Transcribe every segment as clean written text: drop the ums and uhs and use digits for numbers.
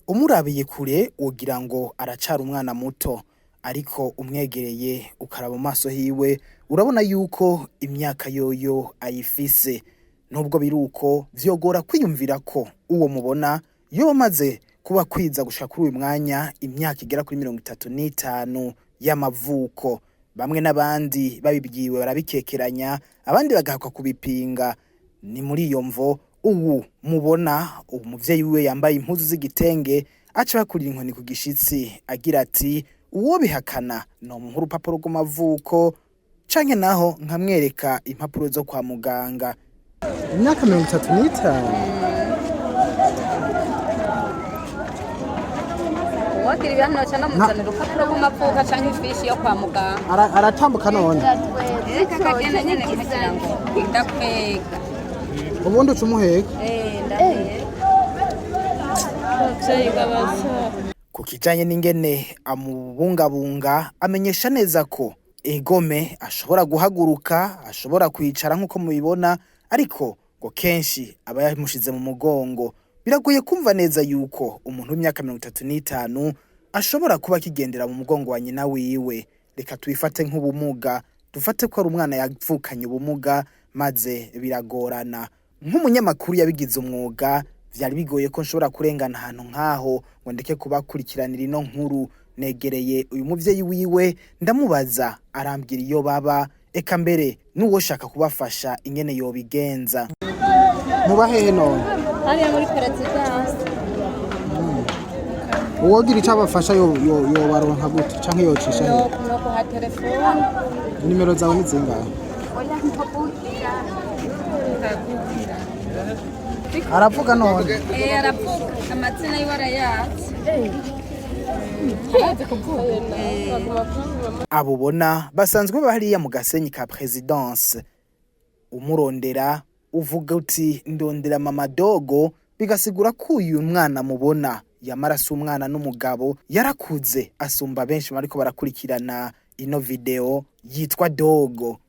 Umurabiye kure wogira ngo aracara umwana muto, ariko umwegereye ukaraba mu maso hiwe urabona yuko imyaka yoyo ayifise. Nubwo biruko vyogora kwiyumvira ko uwo mubona yoba amaze kuba kwiza gushika kuri uyu mwanya imyaka igera kuri 35 y'amavuko. Bamwe n'abandi babibwiwe barabikekeranya, abandi bagahakwa kubipinga. Ni muri iyo mvo uwu mubona uwo muvyeyi wiwe yambaye impuzu z'igitenge aca bakurira inkoni ku gishitsi agira ati: "Uwo bihakana nomuha urupapuro rw'amavuko canke naho nkamwereka impapuro zo kwa muganga." Imyaka 35. Uwogira ibihano ca namuzanira urupapuro rw'amavuko canke ifishi yo kwa muganga. Aratambuka none? Reka kagenda nyene kugira ngo ndakwega. Ubundi uca umuheka. Eh, ndaheka. Ku kijanye n'ingene amubungabunga, amenyesha neza ko egome ashobora guhaguruka, ashobora kwicara nk'uko mubibona, ariko ngo kenshi aba yamushize mu mugongo. Biragoye kumva neza yuko umuntu w'imyaka 35 ashobora kuba akigendera mu mugongo wa nyina wiwe. Reka tubifate nk'ubumuga, dufate ko ari umwana yavukanye ubumuga, maze biragorana. Nk'umunyamakuru yabigize umwuga, vyari bigoye ko nshobora kurengana ahantu nk'aho ngo ndeke kubakurikiranira ino nkuru. Negereye uyu muvyeyi wiwe ndamubaza, arambwira iyo baba, eka mbere n'uwoshaka kubafasha ingene yobigenza. Muba hehe none? Hariya muri perezidansi. Uwogira ico abafasha yobaronka gute canke yocisha hehe? No kuha telefone. Nimero zawe ni zingahe? Oya, ntokubwira. Aravuga none? Eh, aravuga, amazina yiwe arayazi. Abo ubona basanzwe baba hariya mu Gasenyi ka Presidence. Umurondera uvuga uti: "Ndondera mama Dogo", bigasigura ko uyu mwana mubona yamara si umwana n'umugabo, yarakuze asumba benshi bariko barakurikirana ino video, yitwa Dogo.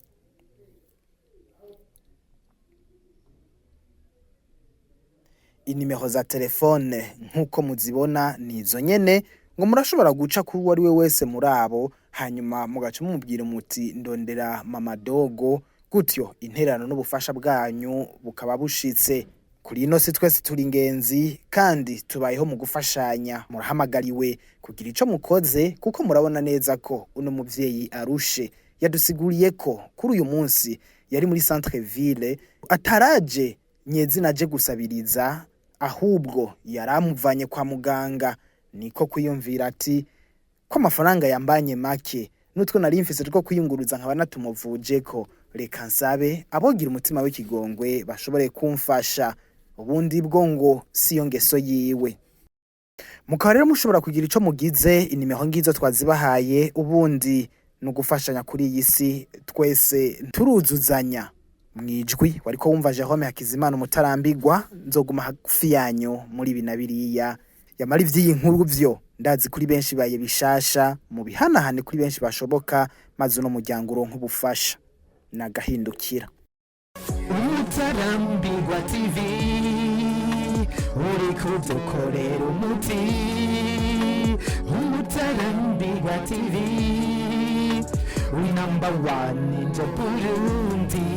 Inimero za telefone nk'uko muzibona ni izo nyene, ngo murashobora guca kuri uwo ari we wese muri abo, hanyuma mugaca mumubwira muti: "Ndondera mama Dogo", gutyo intererano n'ubufasha bwanyu bukaba bushitse. Kuri ino si twese turi ingenzi kandi tubayeho mu gufashanya. Murahamagariwe kugira ico mukoze, kuko murabona neza ko uno muvyeyi arushe. Yadusiguriye ko kuri uyu munsi yari muri centre ville, ataraje nyezina aje gusabiriza, ahubwo yaramuvanye kwa muganga, niko kwiyumvira ati: "Ko amafaranga yambanye make n'utwo nari mfise two kwiyunguruza nkaba natumuvujeko, reka nsabe abogira umutima w'ikigongwe bashobore kumfasha." Ubundi bwo ngo siyo ngeso yiwe. Mukaba rero mushobora kugira ico mugize, inimero ngizo twazibahaye. Ubundi ni ugufashanya kuri iyi si, twese turuzuzanya. Mwijwi wariko wumva Jerome Hakizimana umutarambigwa, nzoguma hagufi yanyu muri ibi na biriya. Yamara ivy'iyi nkuru vyo ndazi kuri benshi baye bishasha, mu bihanahane kuri benshi bashoboka, maze uno muryango uronke ubufasha nagahindukira. Umutarambirwa TV, uri kudukorera umuti. Umutarambirwa TV, we number one in the Burundi.